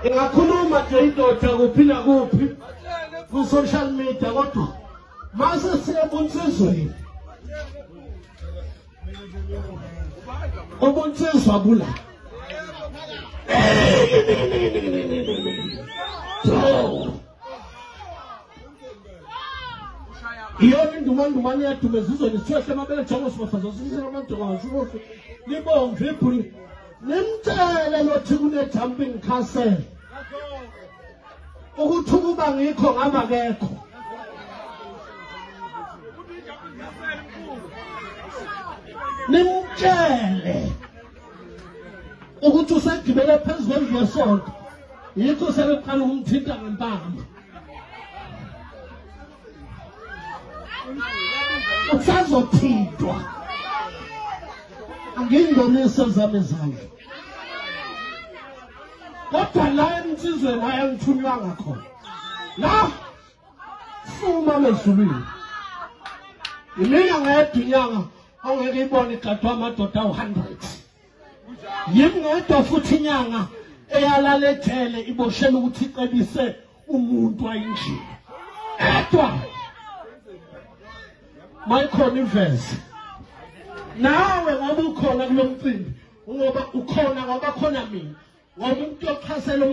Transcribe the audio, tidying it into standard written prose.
Ingakhuluma nje indoda kuphi nakuphi ku-social media, kodwa mase siye ebunsizweni, ubunsizwa bula. Iyona indumandumane iyaduma ezizweni, isithwehle amabele njengosibafazi osisela amadoka libomvu ibhuli. Nimtshele lothi kune-jumping castle ukuthi ukuba ngikho ngaba kekho. Nimtshele ukuthi usegibele phezu kwendlu yesonto, yikho sebeqala ukumthinta ngempama. Usazothintwa. Angingcolise zami izandla, kodwa la emsizweni ayangithunywanga khona la suma ezulwini. Imina ngedwa inyanga ongeke ibone igadwa amadoda awu-100. Yimi ngedwa futhi inyanga eyalala ejele iboshela ukuthi icebise umuntu ayinjini edwa. Mayikhona iveze nawe ngoba ukhona kulo mcimbi, ngoba ukhona ngoba khona mina, ngoba umuntu yochasela.